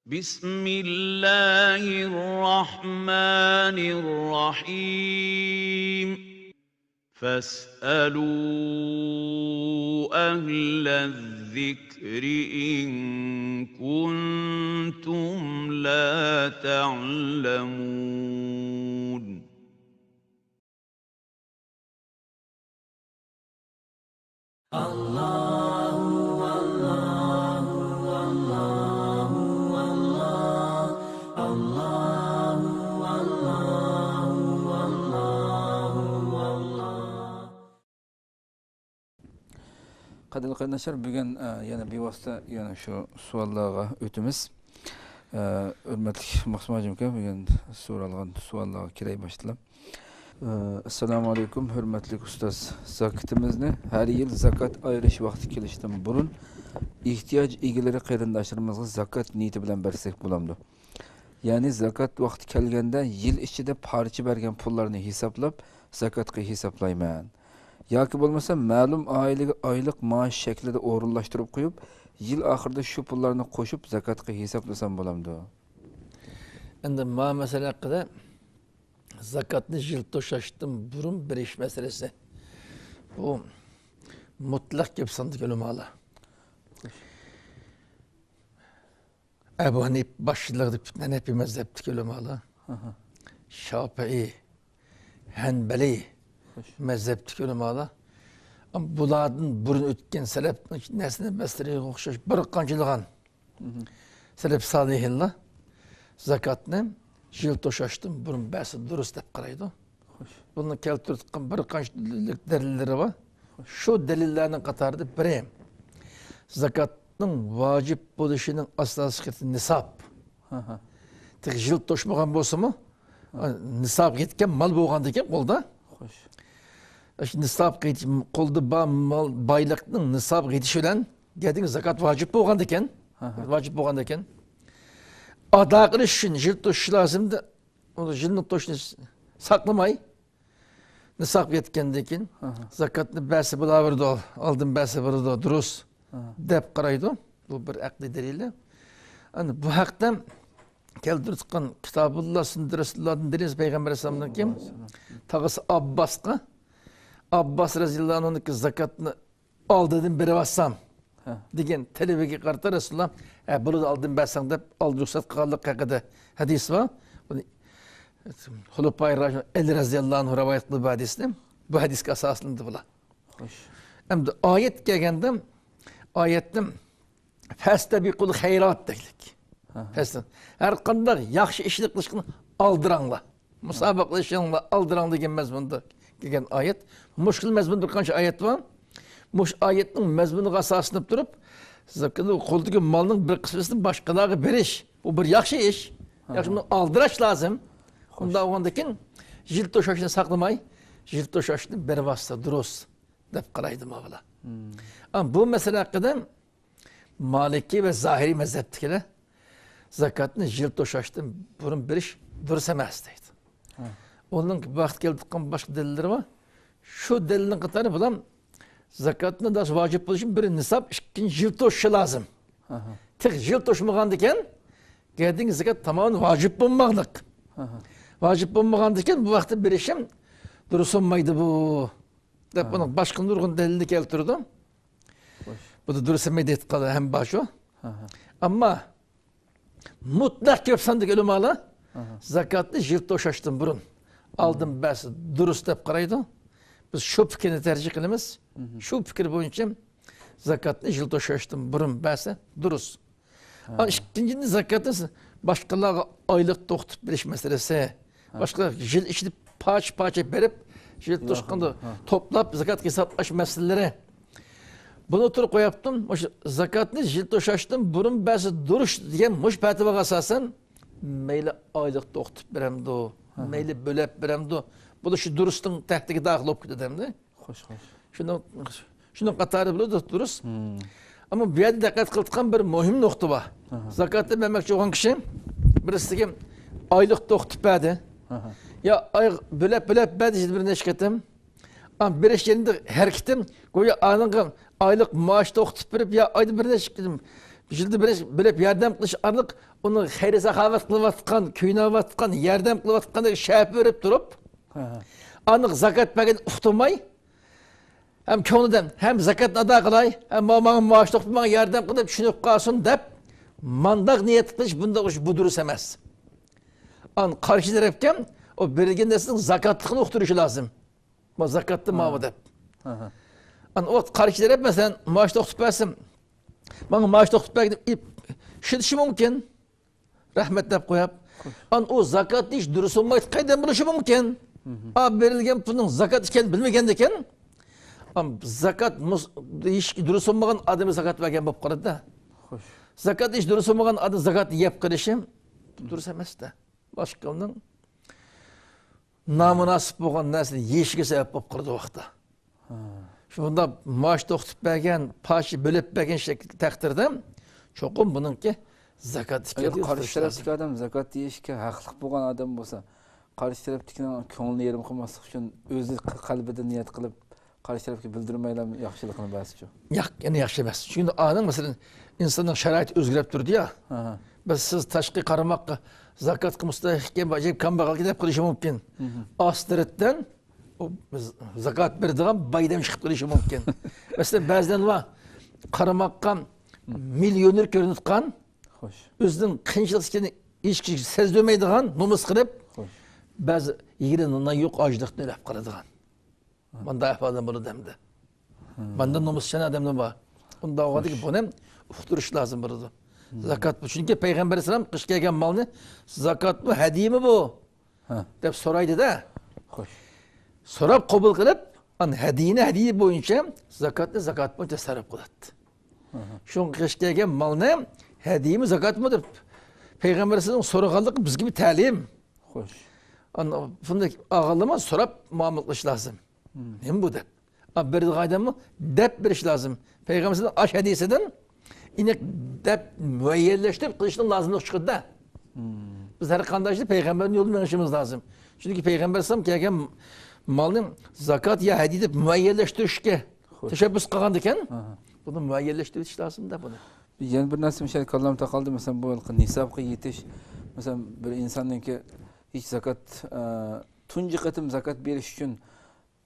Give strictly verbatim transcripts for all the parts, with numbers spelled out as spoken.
بسم الله الرحمن الرحيم. فاسألوا أهل الذكر إن كنتم لا تعلمون. قەدىرلىك قېرىنداشلار، بۈگۈن، ئە، يەنە بىۋاسىتە يەنە شۇ سوئاللارغا ئۆتىمىز. ئە، ھۆرمەتلىك مەخسۇم ھاجىمكا، بۈگۈن سورالغان سوئاللارغا كىرەي باشتىلا. ئە، ئەسسالامۇ ئەلەيكۇم، ھۆرمەتلىك ئۇستاز. زاكىتىمىزنى ھەر يىل زاكات ئايرىش ۋاقتى كېلىشتىن بۇرۇن ئېھتىياج ئىگىلىرى قېرىنداشلىرىمىزغا زاكات نىيىتى بىلەن بەرسەك بولامدۇ؟ يەنى زاكات ۋاقتى كەلگەندە يىل ئىچىدە پارچە بەرگەن پۇللارنى ھېسابلاپ، زاكاتقا ھېسابلايمەن. ياكى بولمىسا مەلۇم ئائىلىگە ئايلىق مائاش شەكلىدە ئورۇنلاشتۇرۇپ قويۇپ، يىل ئاخىرىدا شۇ پۇللارنى قوشۇپ زاكاتقا ھېسابلىسام بولامدۇ؟ ئەمدى ما مەسىلە ھەققىدە زاكاتنى يىل توشاشتىن بۇرۇن بېرىش مەسىلىسى. بۇ مۇتلەق كۆپ ساندىكى ئۆلىمالار. ئەبۇ ھەنىپە باشچىلىقىدىكى پۈتۈن ھەنەپىي مەزھەپتىكى ئۆلىمالار، ئاھا. شافىئىي، ھەنبەلىي خوش. مەزھەپتىكى ئۆلىمالار، بۇلاردىن بۇرۇن ئۆتكەن سەلەف نەسلىنىڭ مەسىلىگە ئوخشاش بىر قانچىلىغان مھم. سەلەف سالىھىنلار زاكاتنى يىل توشاشتىن بۇرۇن بەرسە دۇرۇس دەپ قارايدۇ. خوش. بۇنىڭ كەلتۈرۈۋاتقان بىر قانچە دەلىللىرى بار. خوش. شۇ دەلىللەرنىڭ قاتارىدا بىرى، زاكاتنىڭ ۋاجىپ بولۇشىنىڭ ئاساسىي شەرتى نىساب. ھە، ھە. تېخى يىل توشمىغان بولسىمۇ، ھە. نىسابقا يەتكەن مال بولغاندىكىن قولدا. خوش. شۇ نىسابقا يېتىش، قولدا بار مال، بايلىقنىڭ نىسابقا يېتىشى بىلەن گەدىنگە زاكات ۋاجىپ بولغاندىكىن، ھە، ھە. ۋاجىپ بولغاندىكىن، ئادا قىلىش ئۈچۈن يىل توشۇشى لازىمدە، ئۇ يىلنى توشۇشنى ساقلىماي، نىسابقا يەتكەندىن كېيىن، ئاھا. زاكاتنى بەرسە بولاۋېرىدۇ، ئالدىن بەرسە بولىدۇ، دۇرۇس، ئاھا. دەپ قارايدۇ. بۇ بىر ئەقلىي دەلىلى. ئەنە بۇ ھەقتە كەلتۈرۈپ چىققان كىتابۇللا سۈننەت رەسۇلۇللاھدىن دەلىل پەيغەمبەر ئەلەيھىسسالامدىن كېيىن تاغىسى ئابباسقا، ئابباس رەزىياللاھۇ ئەنھۇنىڭكى زاكاتنى ئالدىدىن بېرىۋاتسام، ھە. دېگەن تەلىپىگە قارىتا رەسۇلۇللا، ھە، بولىدۇ، ئالدىن بەرسەڭ دەپ، ئالدىن رۇخسەت قىلغانلىقى ھەققىدە ھەدىس بار. بۇنى خۇلەپائى راشىدۇن ئەلى رەزىياللاھۇ ئەنھۇ رىۋايەت قىلدى بۇ ھەدىسنى. بۇ ھەدىسكە ئاساسلىنىدۇ بۇلار. خوش. ئەمدى ئايەت كەلگەندە، ئايەتتە فەستەبىقۇل خەيرات دەيلىك. ھە. فەستە-، ھەر قانداق ياخشى ئىشنى قىلىشقا ئالدىراڭلار. مۇسابىقىلىشىڭلار، ئالدىراڭ دېگەن مەزمۇندا كەلگەن ئايەت. مۇشۇ خىل مەزمۇندا بىر قانچە ئايەت بار. مۇشۇ ئايەتنىڭ مەزمۇنىغا ئاساسلىنىپ تۇرۇپ، زاكىتنى، قولدىكى مالنىڭ بىر قىسمىنى باشقىلارغا بېرىش، بۇ بىر ياخشى ئىش. ھە. ياخشى، بۇنى ئالدىراش لازىم. خوش. ئۇنداق بولغاندىكىن، يىل توشاشنى ساقلىماي، يىل توشاشنى بېرىۋاتسا دۇرۇس، دەپ قارايدۇ ماۋۇلار. مم. ئەمما بۇ مەسىلە ھەققىدە مالىكىي ۋە زاھىرىي مەزھەپتىكىلەر زاكاتنى يىل توشاشتىن بۇرۇن بېرىش دۇرۇس ئەمەس دەيدۇ. ھە. ئۇنىڭ بۇ ھەقتە كەلتۈرگەن باشقا دەلىللىرى بار. شۇ دەلىلنىڭ قاتارى بىلەن زاكاتنى داس ۋاجىپ بولۇشى بىر نىساب، ئىككىنچى يىل توشۇشى لازىم. ئاھا. تېخى يىل توشمىغاندىكىن، گەدىنگە زاكات تامامەن ۋاجىپ بولماقلىق. ئاھا. ۋاجىپ بولمىغاندىكىن، بۇ ۋاقىتتا بېرىشىم دۇرۇس بولمايدۇ بۇ، دەپ ھە. ئۇنىڭ باشقا نۇرغۇن دەلىلىنى كەلتۈرىدۇ. خوش. بۇ دا دۇرۇس ئەمەس دەيدىغانلار ھەم بار شۇ. ھە، ھە. ئەمما مۇتلەق كۆپ ساندىكى ئۆلىمالار ھە، ھە. زاكاتنى يىل توشاشتىن بۇرۇن ئالدىن ھە. بەرسە دۇرۇس دەپ قارايدۇ. بىز شۇ پىكىرنى تەرجىھ قىلىمىز. ھە، ھە. شۇ پىكىر بويىچە زاكاتنى يىل توشاشتىن بۇرۇن بەرسە دۇرۇس. ھە. ئا، ئىككىنچىدىن، زاكاتنى باشقىلارغا ئايلىق توختىتىپ بېرىش مەسىلىسى. ھە. باشقىلار يىل ئىچىدە پارچە-پارچە بېرىپ، يىل توشقاندا ھە. توپلاپ زاكات ھېسابلاش مەسىلىلىرى. بۇنى ئوتتۇرىغا قويۇپتۇم. مۇشۇ زاكاتنى يىل توشاشتىن بۇرۇن بەرسە دۇرۇس دېگەن مۇشۇ پەتىۋاغا ئاساسەن، مەيلى ئايلىق توختىتىپ بېرەمدۇ، ھە. مەيلى بۆلەپ بېرەمدۇ، بۇ شۇ دۇرۇسنىڭ تەھتىگە داخىل بولۇپ كېتىدۇ ئەمدى. خوش، خوش. شۇنىڭ، شۇنىڭ قاتارى بىلەن دۇرۇس. مم. ئەمما بۇ يەردە دىققەت قىلىدىغان بىر مۇھىم نۇقتا بار. ئاھا. زاكاتنى بەرمەكچى بولغان كىشى بىرسىگە ئايلىق توختىتىپ بەردى. ئاھا. يا ئاي بۆلەپ، بۆلەپ بەردى بىر نەچچە قېتىم. ئەمما بېرىش يېرىدە ھەرىكىتىم گويا ئانىڭغا ئايلىق مائاش توختىتىپ بېرىپ، يا ئايدا بىر نەچچە قېتىم يىلدا بېرىش، بېرىپ ياردەم قىلىش ئارقىلىق ئۇنىڭ خەير ساخاۋەت قىلىۋاتقان، كۆيۈنۈۋاتقان، ياردەم قىلىۋاتقاندەك شەپە بېرىپ تۇرۇپ، ھە، ھە، ئاندىن زاكات بەرگەن ئۇقتۇرماي، ھەم كۆڭلىدىن، ھەم زاكاتنى ئادا قىلاي، ھەم ماڭا مائاش توختىتىپ ماڭا ياردەم قىل دەپ چۈشىنىپ قالسۇن دەپ، مانداق نىيەت قىلىش بۇنداق ئىش، بۇ دۇرۇس ئەمەس. ئان قارشى تەرەپكە ئۇ بېرىلگەن نەرسىنىڭ زاكاتلىقىنى ئۇقتۇرۇشى لازىم. ما زاكاتتا ماۋۇ دەپ. ئان ئۇ قارشى تەرەپ، مەسىلەن، مائاش توختىتىپ بەرسۇن. ماڭا مائاش توختىتىپ بەرگىن دەپ ئىشلىتىشى مۇمكىن. رەھمەت دەپ قويۇپ. ئان ئۇ زاكات دېيىش دۇرۇس بولمايدىغان ئادەم بولۇشى مۇمكىن. ئا، بېرىلگەن پۇلنىڭ زاكات ئىكەنلىكىنى بىلمىگەندىكىن. ئان زاكات مۇس-، دېيىش دۇرۇس بولمىغان ئادەمگە زاكات بەرگەن بولۇپ قالىدۇ. خوش. زاكات دېيىش دۇرۇس بولمىغان ئادەم زاكاتنى يەپ قېلىشى دۇرۇس ئەمەس-دە. باشقىنىڭ نامۇناسىپ بولغان نەرسىنى يېيىشىگە سەۋەب بولۇپ قالىدۇ ۋاقىتتا. شۇنداق مائاش توختىتىپ بەرگەن، پاچە بۆلۈپ بەرگەن شەكىل تەقدىردە، چوقۇم بۇنىڭكى زاكات ئىكەنلىكى ئۇقتۇرۇش لازىم. ئەگەر قارشى تەرەپتىكى ئادەم زاكات يېيىشكە ھەقلىق بولغان ئادەم بولسا، قارشى تەرەپتىكىنىڭ كۆڭلىنى يېرىم قىلماسلىق ئۈچۈن ئۆزى قەلبىدىن نىيەت قىلىپ، قارشى تەرەپكە بىلدۈرمەيلا ياخشىلىقىنى بەرسىچۇ؟ ياق، يەنە ياخشى ئەمەس. چۈنكى ئانىڭ، مەسىلەن، ئىنساننىڭ شارائىتى ئۆزگىرىپ تۇرىدۇ-يا. ئاھا. بىز، سىز تاشقى قارىماققا زاكاتقا مۇستەھىق ئىكەن، ئەجەب كامباغال ئىكەن دەپ قېلىشى مۇمكىن. مھم. ئاستىرتتىن ئۇ ز-، زاكات بېرىدىغان باي ئادەم چىقىپ قېلىشى مۇمكىن. مەسىلەن، بەزىلەر بار، قارىماققا مىليونېر كۆرۈنۈۋاتقان، خوش، ئۆزىنىڭ قىيىنچىلىق ئىكەنلىكىنى ھېچ كىشى سەزدۈرمەيدىغان، نومۇس قىلىپ، خوش، بەزى يېرى نان يوق ئاجلىقتىن ئۆلۈپ قالىدىغان. مانداق ئەھۋالدىن بولىدۇ ئەمدى. مانداق نومۇسچان ئادەملەر بار. ئۇنداق ۋاقىتتا بۇنى ئۇقتۇرۇش لازىم بولىدۇ. زاكات بۇ. چۈنكى پەيغەمبەر ئەلەيھىسسالام قىلىش كەلگەن مالنى زاكاتمۇ، ھەدىيىمۇ بۇ؟ ھە. دەپ سورايدۇ-دە. خوش. سوراپ قوبۇل قىلىپ، ئان ھەدىيىنى ھەدىيە بويىچە، زاكاتنى زاكات بويىچە سەرپ قىلاتتى. شۇڭا قىلىش كەلگەن مالنى ھەدىيىمۇ، زاكاتمۇ دەپ پەيغەمبەر ئەلەيھىسسالام سورىغانلىقى بىزگە بىر تەلىم. خوش. ئان-، بۇنداق ئاغىلىما سوراپ مۇئامىلە قىلىش لازىم. نېمە بۇ دەپ. ئا، بېرىدىغان ئادەممۇ دەپ بېرىش لازىم. پەيغەمبىرىمىزنىڭ ئاش ھەدىسىدىن ئېنىق دەپ مۇئەييەنلەشتۈرۈپ قىلىشنىڭ لازىملىقى چىقىدۇ-دە. بىز ھەر قانداق ئىشتا پەيغەمبەرنىڭ يولىدا مېڭىشىمىز لازىم. چۈنكى پەيغەمبەر ئەلەيھىسسالام كەلگەن مالنى زاكات يا ھەدىيە دەپ مۇئەييەنلەشتۈرۈشكە تەشەببۇس قىلغاندىكىن، بۇنى مۇئەييەنلەشتۈرۈۋېتىش لازىم-دە بۇنى. يەنە بىر نەرسە مۇشۇ كاللامدا قالدى. مەسىلەن، بۇ ھېلىقى نىسابقا يېتىش، مەسىلەن، بىر ئىنساننىڭكى ھېچ زاكات، ئە، تۇنجى قېتىم زاكات بېرىش ئۈچۈن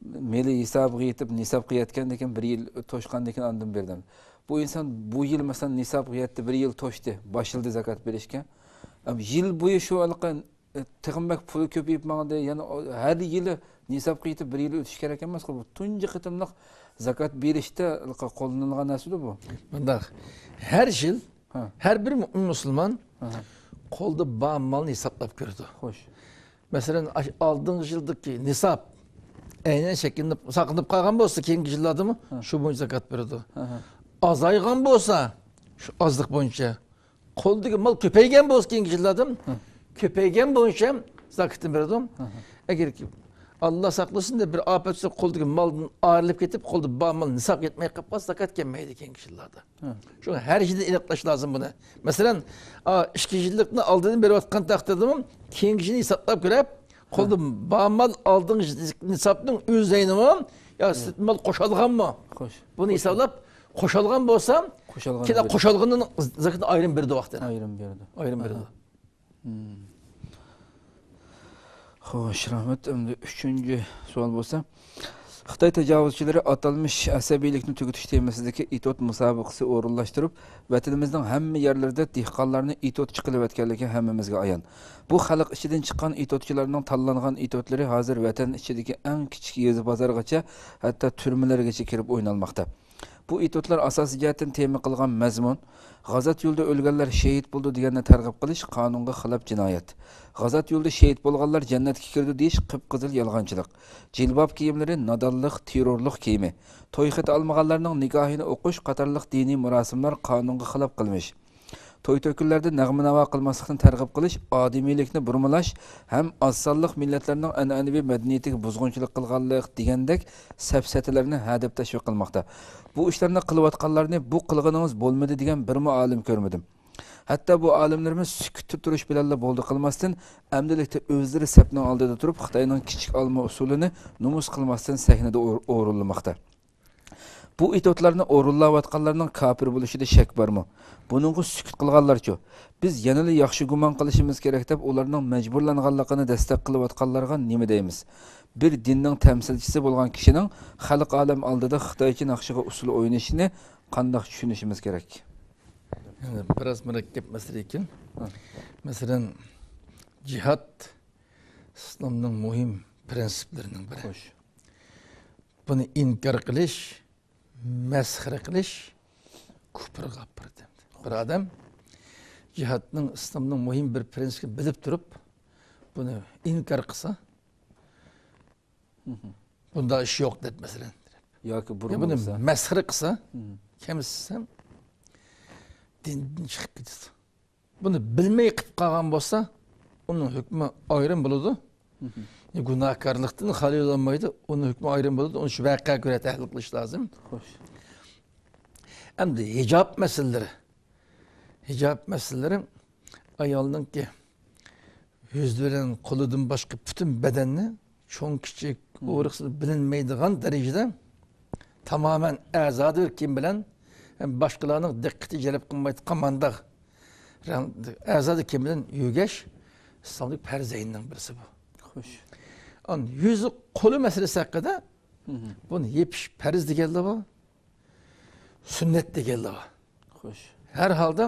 مېلى ھېسابىغا يېتىپ، نىسابقا يەتكەندىن كېيىن، بىر يىل توشقاندىن كېيىن ئاندىن بېرىدۇ. بۇ ئىنسان بۇ يىل، مەسىلەن، نىسابقا يەتتى، بىر يىل توشتى، باشلىدى زاكات بېرىشكە. ئەم، يىل بويى شۇ ھېلىقى، ئە، تېخىمۇ بەك پۇلى كۆپىيىپ ماڭدى. يەنە ئۇ ھەر يىلى نىسابقا يېتىپ، بىر يىل ئۆتۈش كېرەك ئەمەسقۇ؟ بۇ تۇنجى قېتىملىق زاكات بېرىشتە ھېلىقى قوللىنىلغان نەرسىدۇ بۇ. مۇنداق، ھەر يىل، ھە، ھەر بىر مۇ-، مۇسۇلمان، ھە، قولدا بار مالنى ھېسابلاپ كۆرىدۇ. خوش. مەسىلەن، ئاش-، ئالدىنقى يىلدىكى نىساب ئەينەن شەكىللىنىپ، ساقلىنىپ قالغان بولسا، كېيىنكى يىللاردىمۇ، ھە، شۇ بويىچە زاكات بېرىدۇ. ھە، ھە. ئازايغان بولسا، شۇ ئازلىق بويىچە، قولدىكى مال كۆپەيگەن بولسا، كېيىنكى يىللاردىمۇ، ھە، كۆپەيگەن بويىچە زاكىتىنى بېرىدۇ. ھە، ھە. ئەگەركى، ئاللا ساقلىسۇن دەپ، بىر ئاپەت چۈشۈپ، قولدىكى مالدىن ئايرىلىپ كېتىپ، قولدا بار مال نىساب يەتمەي قاپ قالسا، زاكات كەلمەيدۇ كېيىنكى يىللاردا. ھە. شۇڭا ھەر يىلى ئېنىقلاش لازىم بۇنى. مەسىلەن، ئا، ئىككى يىللىقنى ئالدىدىن بېرىۋاتقان تەقدىردىمۇ، كېيىنكى يىلنى ھېسابلاپ كۆرۈپ، قولدا، ھە، بار مال ئالدىنقى نىسابنىڭ ئۆزەينىمۇ، يا، ھە، سۈت مال قوشالغانمۇ؟ خوش. بۇنى ھېسابلاپ، قوشالغان بولسا، قوشالغان كېيىن بېرىدۇ. قوشالغىنىنىڭ زاكىتىنى ئايرىم بېرىدۇ ۋاقتىدا. ئايرىم بېرىدۇ. ئايرىم بېرىدۇ. ئاھا. مم. خوش، رەھمەت. ئەمدى ئۈچىنچى سوئال بولسا، خىتاي تاجاۋۇزچىلىرى ئاتالمىش ئەسەبىيلىكنى تۈگىتىش تېمىسىدىكى ئېتوت مۇسابىقىسى ئورۇنلاشتۇرۇپ، ۋەتىنىمىزنىڭ ھەممە يەرلىرىدە دېھقانلارنى ئېتوتقا چىقىرىۋەتكەنلىكى ھەممىمىزگە ئايان. بۇ خەلق ئىچىدىن چىققان ئېتوتچىلارنىڭ تاللانغان ئېتوتلىرى ھازىر ۋەتەن ئىچىدىكى ئەڭ كىچىك يېزا بازارغىچە، ھەتتا تۈرمىلەرگىچە كىرىپ ئوينالماقتا. بۇ ئېتوتلار ئاساسىي جەھەتتىن تېما قىلغان مەزمۇن، غازات يولىدا ئۆلگەنلەر شېھىت بولدى دېگەننى تەرغىب قىلىش قانۇنغا خىلاپ جىنايەت. غازات يولىدا شېھىت بولغانلار جەننەتكە كىرىدۇ دېيىش قىپقىزىل يالغانچىلىق. جىلباب كىيىملىرى نادانلىق، تېررورلۇق كىيىمى. توي خېتى ئالمىغانلارنىڭ نىكاھىنى ئوقۇش قاتارلىق دىنىي مۇراسىملار قانۇنغا خىلاپ قىلمىش. توي-تۆكۈنلەردە نەغمە-ناۋا قىلماسلىقنى تەرغىب قىلىش، ئادىمىيلىكنى بۇرمىلاش ھەم ئاز سانلىق مىللەتلەرنىڭ ئەنئەنىۋى مەدەنىيىتىگە بۇزغۇنچىلىق قىلغانلىق دېگەندەك سەپسەتىلەرنى ھەدەپ تەشۋىق قىلماقتا. بۇ ئىشلارنى قىلىۋاتقانلارنى بۇ قىلغىنىڭىز بولمىدى دېگەن بىرمۇ ئالىم كۆرمىدىم. ھەتتا بۇ ئالىملىرىمىز سۈكۈتتە تۇرۇش بىلەنلا بولدى قىلماستىن، ئەمدىلىكتە ئۆزلىرى سەپنىڭ ئالدىدا تۇرۇپ، خىتاينىڭ كىچىك ئالما ئۇسۇلىنى نومۇس قىلماستىن سەھنىدە ئور-، ئورۇنلىماقتا. بۇ ئېتوتلارنى ئورۇنلاۋاتقانلارنىڭ كاپىر بولۇشىدا شەك بارمۇ؟ بۇنىڭغا سۈكۈت قىلغانلارچۇ؟ بىز يەنىلا ياخشى گۇمان قىلىشىمىز كېرەك دەپ، ئۇلارنىڭ مەجبۇرلانغانلىقىنى دەستەك قىلىۋاتقانلارغا نېمە دەيمىز؟ بىر دىننىڭ تەمسىلچىسى بولغان كىشىنىڭ خەلق ئالەم ئالدىدا خىتايچە ناخشىغا ئۇسسۇل ئوينىشىنى قانداق چۈشىنىشىمىز كېرەك؟ ئەمدى بىراز مۇرەككەپ مەسىلە ئىكەن. ھە. مەسىلەن، جىھاد ئىسلامنىڭ مۇھىم پىرىنسىپلىرىنىڭ بىرى. خوش. بۇنى ئىنكار قىلىش، مەسخىرە قىلىش كۇپرغا ئاپىرىدۇ. بىر ئادەم جىھادنىڭ، ئىسلامنىڭ مۇھىم بىر پىرىنسىپىنى بىلىپ تۇرۇپ، بۇنى ئىنكار قىلسا، بۇنداق ئىش يوق دەپ، مەسىلەن، ياكى يا بۇنى بولسا مەسخىرە قىلسا، كەمسىتسە، دىندىن چىقىپ كېتىدۇ. بۇنى بىلمەي قىلىپ قالغان بولسا، ئۇنىڭ ھۆكمى ئايرىم بولىدۇ. گۇناھكارلىقتىن خالىي بولالمايدۇ، ئۇنىڭ ھۆكمى ئايرىم بولىدۇ. ئۇنى شۇ ۋەقەگە كۆرە تەھلىل قىلىش لازىم. خوش. ئەمدى ھىجاب مەسىلىلىرى. ھىجاب مەسىلىلىرى ئايالنىڭكى يۈزى بىلەن قولىدىن باشقا پۈتۈن بەدەننى چوڭ، كىچىك، ئورۇقسىز بىلىنمەيدىغان دەرىجىدە تامامەن ئازادە بىر كىيىم بىلەن ھەم باشقىلارنىڭ دىققىتى جەلپ قىلمايدىغان مانداق رەڭ، ئازادە كىيىم بىلەن يۈرگەچ، ئىسلامدىكى پەرز ئەيننىڭ بىرسى بۇ. خوش. ئان يۈزى، قولى مەسىلىسى ھەققىدە بۇنى يېپىش پەرز دېگەنلەر بار، سۈننەت دېگەنلەر بار. خوش. ھەر ھالدا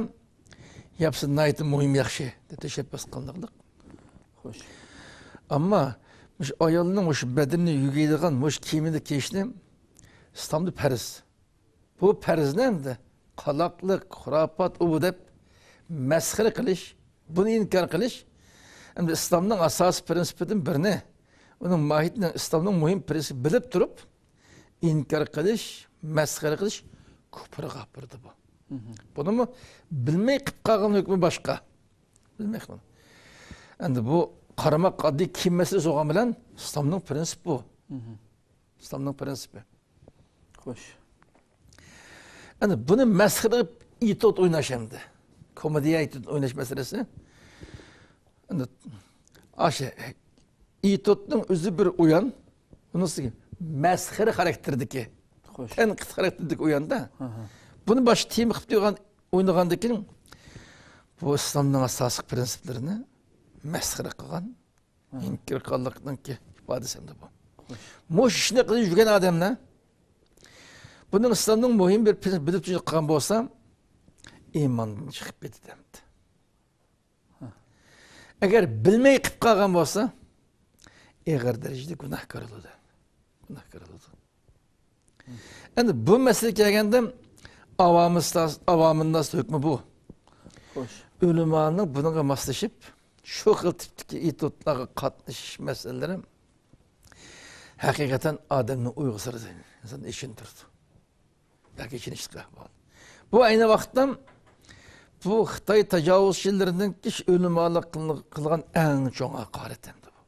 ياپسا ناھايىتى مۇھىم، ياخشى دەپ تەشەببۇس قىلىنىقلىق. خوش. ئەمما مۇشۇ ئايالنىڭ مۇشۇ بەدىنىنى يۆگەيدىغان مۇشۇ كىيىمنى كىيىشنى ئىسلامدا پەرز. بۇ پەرزنى ئەمدى قالاقلىق، خۇراپات، ئۇ بۇ دەپ مەسخىرە قىلىش، بۇنى ئىنكار قىلىش، ئەمدى ئىسلامنىڭ ئاساسىي پىرىنسىپىدىن بىرىنى، ئۇنىڭ ماھىيىتىنى، ئىسلامنىڭ مۇھىم پىرىنسىپى بىلىپ تۇرۇپ، ئىنكار قىلىش، مەسخىرە قىلىش كۇپرغا ئاپىرىدۇ بۇ. بۇنىمۇ بىلمەي قىلىپ قالغان ھۆكمى باشقا. بىلمەي قىلغان. ئەمدى بۇ قارىماق ئاددىي كىيىم مەسىلىسى بولغان بىلەن ئىسلامنىڭ پىرىنسىپى بۇ. ئىسلامنىڭ پىرىنسىپى. خوش. ئەمدى بۇنى مەسخىرە قىلىپ ئېتيۇد ئويناش ئەمدى. كومېدىيە ئېتيۇد ئويناش مەسىلىسى. ئەمدى ئاشۇ ئېتيۇدنىڭ ئۆزى بىر ئويۇن، ئۇنىڭ ئۈستىگە مەسخىرە خاراكتېرىدىكى، خوش، تەنقىد خاراكتېرىدىكى ئويۇندا، بۇنى باشقا تېما قىلىپ قويغان، ئوينىغاندىكىن، بۇ ئىسلامنىڭ ئاساسلىق پىرىنسىپلىرىنى مەسخىرە قىلغان، ئىنكار قىلغانلىقنىڭكى ئىپادىسى ئەمدى بۇ. خوش. مۇشۇ ئىشنى قىلىپ يۈرگەن ئادەملەر بۇنىڭ ئىسلامنىڭ مۇھىم بىر پىرىنسىپى بىلىپ تۇرۇپ قىلغان بولسا، ئىماندىن چىقىپ كېتىدۇ ئەمدى. ئەگەر بىلمەي قىلىپ قالغان بولسا، ئېغىر دەرىجىدە گۇناھكار بولىدۇ. گۇناھكار بولىدۇ. ئەمدى بۇ مەسىلىگە كەلگەندە، ئاۋامىنناس، ئاۋامىنناس ھۆكمى بۇ. خوش. ئۆلىمانىڭ بۇنىڭغا ماسلىشىپ، شۇ خىل تىپتىكى ئېتيۇدلارغا قاتنىشىش مەسىلىلىرى ھەقىقەتەن ئادەمنى ئويغا سالىدۇ، ئىنساننى ئېچىندۇرىدۇ. بەك ئېچىنىشلىق ئەھۋال. بۇ ئەينى ۋاقىتتا بۇ خىتاي تاجاۋۇزچىلىرىنىڭ ئۆلىمالار قىلغان ئەڭ چوڭ ھاقارەت ئەمدى بۇ.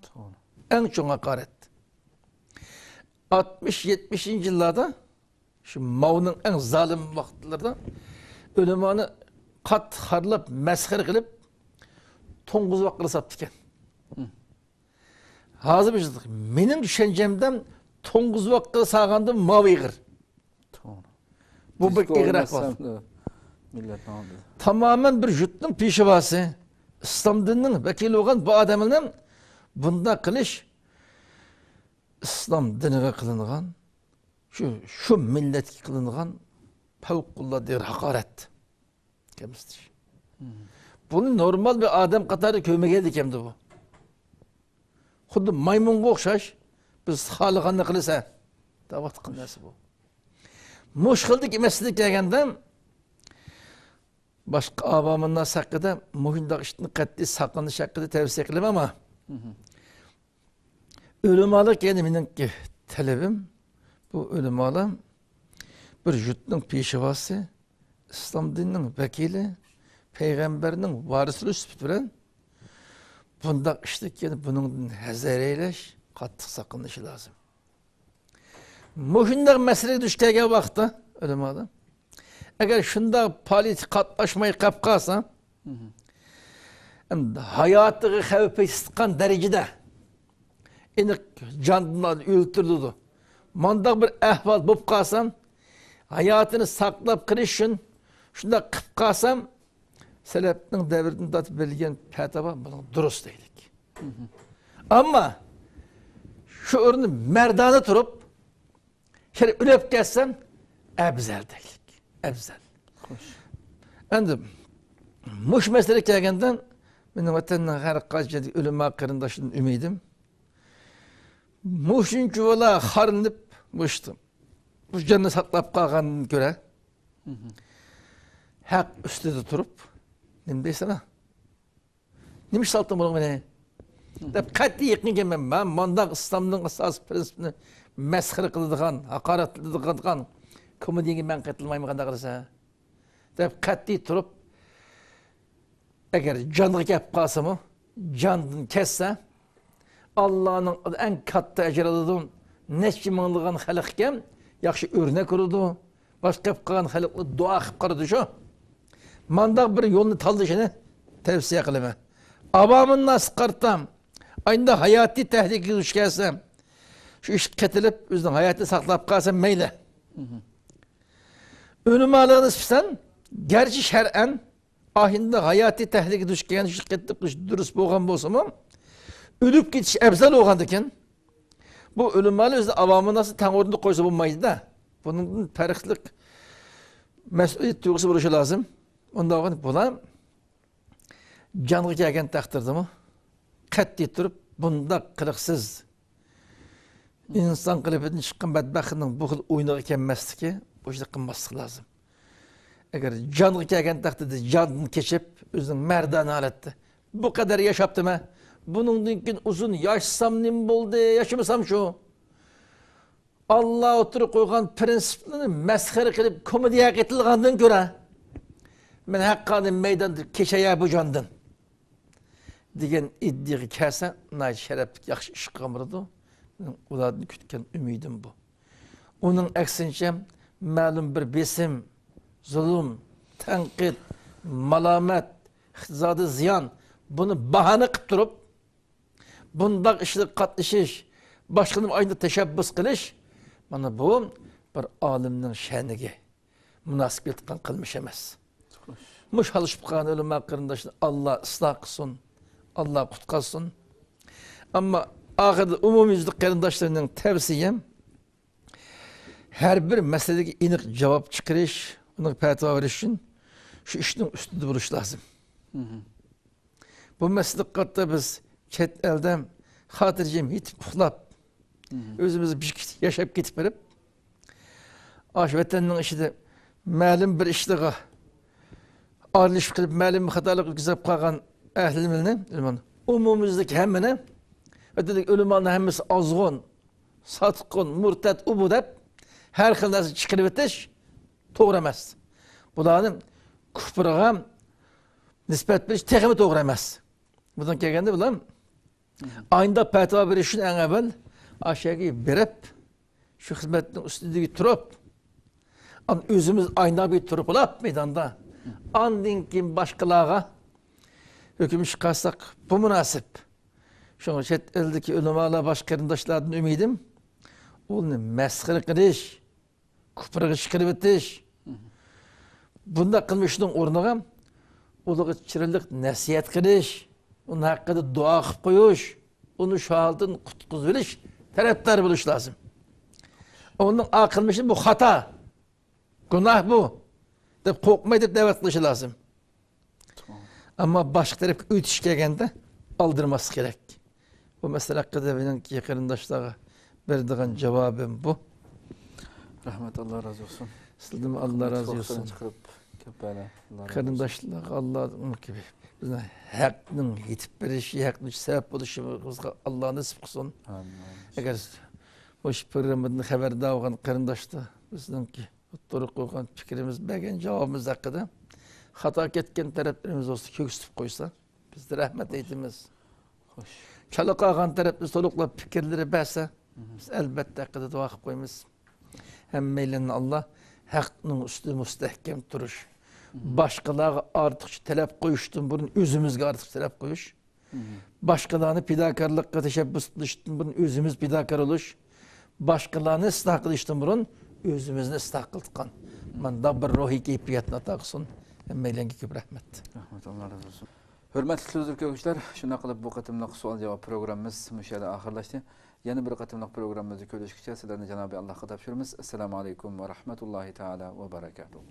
توغرا. ئەڭ چوڭ ھاقارەت. ئاتمىش، يەتمىشىنچى يىللاردا، شۇ ماۋنىڭ ئەڭ زالىم ۋاقىتلىرىدا ئۆلىمانى قاتتىق خارلاپ، مەسخىرە قىلىپ، توڭگۇزۋاققا ساپتىكەن. ھازىر بىز، مېنىڭ چۈشەنچەمدە، توڭگۇزۋاققا سالغاندىن ماۋ ئېغىر. توغرا. بۇ بەك ئېغىر ئەھۋال. مىللەتنىڭ ئالدىدا. تامامەن بىر يۇرتنىڭ پېشۋاسى، ئىسلام دىنىنىڭ ۋەكىلى بولغان بۇ ئادەمنى بۇنداق قىلىش ئىسلام دىنىغا قىلىنغان، شۇ، شۇ مىللەتكە قىلىنغان پەۋقۇلئاددە ھاقارەت. كەمسىتىش. بۇنى نورمال بىر ئادەم قاتارىدا كۆرمىگەن ئىكەندە بۇ. خۇددى مايمۇنغا ئوخشاش، بىز خالىغاننى قىلىسەن دەۋاتقان نەرسە بۇ. مۇشۇ خىلدىكى مەسىلىگە كەلگەندە، باشقا ئاۋامىنناس ھەققىدە مۇشۇنداق ئىشتىن قەتئىي ساقلىنىش ھەققىدە تەۋسىيە قىلىمەن، ئەمما ئۆلىمالار، يەنە مېنىڭكى تەلىپىم، بۇ ئۆلىمالار بىر يۇرتنىڭ پېشۋاسى، ئىسلام دىنىنىڭ ۋەكىلى، پەيغەمبەرنىڭ ۋارىسلىرى سۈپىتى بىلەن بۇنداق ئىشتىن كېيىن بۇنىڭدىن ھەزەر ئەيلەش، قاتتىق ساقلىنىشى لازىم. مۇشۇنداق مەسىلىگە دۇچ كەلگەن ۋاقىتتا ئۆلىمالار، ئەگەر شۇنداق پائالىيەتكە قاتناشماي قېلىپ قالسا، ئەمدى ھاياتىغا خەۋپ يېتىدىغان دەرىجىدە ئېنىق جاندىن ئۆلتۈرۈلىدۇ. مانداق بىر ئەھۋال بولۇپ قالسام، ھاياتىنى ساقلاپ قېلىش ئۈچۈن شۇنداق قىلىپ قالسام، سەلەپنىڭ دەۋرىدىن تارتىپ بېرىلگەن پەتىۋا بۇنىڭ دۇرۇس دەيلىك. ئەمما شۇ ئورنى مەردانە تۇرۇپ، شەرە ئۆلۈپ كەتسەم، ئەۋزەل دەيلىك. ئەۋزەل. خوش. ئەمدى مۇشۇ مەسىلىگە كەلگەندە، مېنىڭ ۋەتەننىڭ ھەر قايسى جايدىكى ئۆلىما قېرىنداشلىرىدىن ئۈمىدىم، مۇشۇنچىۋالا خارلىنىپ، مۇشۇ، بۇ جاننى ساقلاپ قالغاندىن كۆرە، ھەق ئۈستىدە تۇرۇپ، نېمە دەيسەن، ھە؟ نېمە ئىش سالدىڭ بۇنىڭغا مېنى؟ دەپ قەتئىي يېقىن كەلمەن. مەن مانداق ئىسلامنىڭ ئاساسىي پىرىنسىپىنى مەسخىرە قىلىدىغان، ھاقارەتلىدىغان كومېدىيەگە مەن قېتىلمايمەن، قانداق قىلسا؟ دەپ قەتئىي تۇرۇپ، ئەگەر جانغا كەپ قالسىمۇ، جاندىن كەتسە، ئاللانىڭ ئەڭ كاتتا ئەجرى ئالىدۇ. نەچچە مىڭلىغان خەلقكەن ياخشى ئۆرنەك بولىدۇ. باشقا گەپ قىلغان خەلقنى دۇئا قىلىپ قارىدى شۇ. مانداق بىر يولنى تاللىشىنى تەۋسىيە قىلىمەن. ئاۋامىن ناسقا قارىتا، ئاينىدا ھاياتىي تەھلىكىگە دۇچ كەلسە، شۇ ئىشقا قېتىلىپ، ئۆزىنىڭ ھاياتىنى ساقلاپ قالسا مەيلى. ئۆلىمالىقنى سۈپسەن، گەرچە شەرئەن ئاينىدا ھاياتىي تەھلىكىگە دۇچ كەلگەن ئىشقا قېتىلىپ قېلىش دۇرۇس بولغان بولسىمۇ، ئۆلۈپ كېتىش ئەۋزەل بولغاندىكىن، بۇ ئۆلىمالىق ئۆزىنى ئاۋامىن ناستا تەڭ ئورۇندا قويسا بولمايدۇ-دە. بۇنىڭدىن پەرقلىق مەسئۇلىيەت تۇيغۇسى بولۇشى لازىم. ئۇنداق بولغاندا بۇلار جانغا كەلگەن تەقدىردىمۇ قەتئىي تۇرۇپ، بۇنداق قىلىقسىز، ئىنسان قېلىپىدىن چىققان بەتبەختنىڭ بۇ خىل ئويۇنىغا كەلمەسلىكى، بۇ ئىشنى قىلماسلىق لازىم. ئەگەر جانغا كەلگەن تەقدىردە جاندىن كېچىپ، ئۆزىنىڭ مەردانە ھالەتتە، بۇ قەدەر ياشاپتىمەن، بۇنىڭدىن كېيىن ئۇزۇن ياشىسام نېمە بولدى، ياشىمىسام شۇ. ئاللا ئوتتۇرىغا قويغان پىرىنسىپلىرىنى مەسخىرە قىلىپ، كومېدىيەگە قېتىلغاندىن كۆرە، مەن ھەققانىي مەيداندا كېچەي بۇ جاندىن، دېگەن ئىدىيەگە كەلسە، ناھايىتى شەرەپلىك، ياخشى ئىش قىلغان بولىدۇ. مېنىڭ ئۇلاردىن كۈتكەن ئۈمىدىم بۇ. ئۇنىڭ ئەكسىنچە، مەلۇم بىر بېسىم، زۇلۇم، تەنقىد، مالامەت، ئىقتىسادىي زىيان، بۇنى باھانە قىلىپ تۇرۇپ، بۇنداق ئىشلارغا قاتنىشىش، باشقىلارنىڭ ئاينىدا تەشەببۇس قىلىش، مانا بۇ بىر ئالىمنىڭ شەنىگە مۇناسىپ كېلىدىغان قىلمىش ئەمەس. مۇشۇ ھال چۈشۈپ قالغان ئۆلىما قېرىنداشنى ئاللا ئىسلاھ قىلسۇن، ئاللا قۇتقارسۇن. ئەمما ئاخىرىدا ئومۇميۈزلۈك قېرىنداشلارنىڭ تەۋسىيەم، ھەر بىر مەسىلىگە ئېنىق جاۋاب چىقىرىش، ئۇنىڭغا پەتىۋا بېرىش ئۈچۈن شۇ ئىشنىڭ ئۈستىدە بولۇش لازىم. بۇ مەسىلىگە قارىتا بىز چەت ئەلدە خاتىرجەم يېتىپ ئۇخلاپ، ئۆزىمىز بىر ياشاپ كېتىپ بېرىپ، ئاشۇ ۋەتەننىڭ ئىچىدە مەلۇم بىر ئىشلارغا ئارىلىشىپ قېلىپ، مەلۇم بىر خاتالىق ئۆتكۈزۈپ قالغان ئەھلىمىزنى، ئومۇميۈزلۈك ھەممىنى، ۋەتەندىكى ئۆلىمانىڭ ھەممىسى ئازغۇن، ساتقىن، مۇرتەت، ئۇ بۇ دەپ ھەر خىل نەرسە چىقىرىۋېتىش توغرا ئەمەس. بۇلارنى كۇپرغا نىسبەت بېرىش تېخىمۇ توغرا ئەمەس. بۇندىن كەلگەندە بۇلار ئاينىدا پەتىۋا بېرىش ئۈچۈن ئەڭ ئەۋۋەل ئاشۇ يەرگە بېرىپ، شۇ خىزمەتنىڭ ئۈستىدە تۇرۇپ، ئان-، ئۆزىمىز ئاينىدا بىر تۇرۇپ ئالاپ مەيداندا، ئاندىن كېيىن باشقىلارغا ھۆكۈم چىقارساق، بۇ مۇناسىپ. شۇڭا چەت ئەلدىكى ئۆلىمالار، باشقا قېرىنداشلاردىن ئۈمىدىم، ئۇنى مەسخىرە قىلىش، كۇپرغا چىقىرىۋېتىش، بۇنداق قىلمىشنىڭ ئورنىغا ئۇلارغا چىرايلىق نەسىھەت قىلىش، ئۇنىڭ ھەققىدە دۇئا قىلىپ قويۇش، ئۇنى شۇ ھالدىن قۇتقۇزۇۋېلىش تەرەپدارى بولۇش لازىم. ئۇنىڭ ئا قىلمىشى بۇ خاتا، گۇناھ بۇ دەپ قورقماي دەپ دەۋەت قىلىشى لازىم. ئەمما باشقا تەرەپكە ئۆتۈش كەلگەندە ئالدىرىماسلىق كېرەك. بۇ مەسىلە ھەققىدە مېنىڭكى قېرىنداشلارغا بېرىدىغان جاۋابىم بۇ. رەھمەت، ئاللا رازى بولسۇن. سىزدىنمۇ ئاللا رازى بولسۇن. چىقىرىپ، كۆپ بەرە. قېرىنداشلارغا ئاللا بىزنىڭ ھەقنىڭ يېتىپ بېرىشى، ھەقنىڭ سەۋەب بولۇشىمىزغا ئاللا نېسىپ قىلسۇن. ئەگەر مۇشۇ پروگراممىدىن خەۋەردار بولغان قېرىنداشلار بىزنىڭكى ئوتتۇرىغا قويغان پىكرىمىز، بەرگەن جاۋابىمىز ھەققىدە خاتا كەتكەن تەرەپلىرىمىز بولسا كۆرسىتىپ قويسا، بىز رەھمەت ئېيتىمىز. خوش. چالا قالغان تەرەپلىرى تولۇقلاپ پىكىرلىرى بەرسە، بىز ئەلۋەتتە ھەققىدە دۇئا قىلىپ قويىمىز. ھەممەيلەننى ئاللا ھەقنىڭ ئۈستىدە مۇستەھكەم تۇرۇش، باشقىلارغا ئارتۇقچە تەلەپ قويۇشتىن بۇرۇن ئۆزىمىزگە ئارتۇقچە تەلەپ قويۇش، باشقىلارنى پىداكارلىققا تەشەببۇس قىلىشتىن بۇرۇن ئۆزىمىز پىداكار بولۇش، باشقىلارنى ئىسلاھ قىلىشتىن بۇرۇن ئۆزىمىزنى ئىسلاھ قىلىدىغان مۇنداق بىر روھىي كەيپىياتنى ئاتا قىلسۇن. ھەممەيلەنگە كۆپ رەھمەت. رەھمەت، ئاللا رازى بولسۇن. ھۆرمەتلىك تېلېۋىزور كۆرگۈچىلەر، شۇنداق قىلىپ بۇ قېتىملىق سوئال جاۋاب پروگراممىمىز مۇشۇ يەردە ئاخىرلاشتى. يەنە بىر قېتىملىق پروگراممىمىزدا كۆرۈشكىچە سىلەرنى جانابى ئاللاھقا تاپشۇرىمىز. ئەسسالامۇ ئەلەيكۇم ۋە رەھمەتۇللاھى تائالا ۋە بەرەكاتۇھ.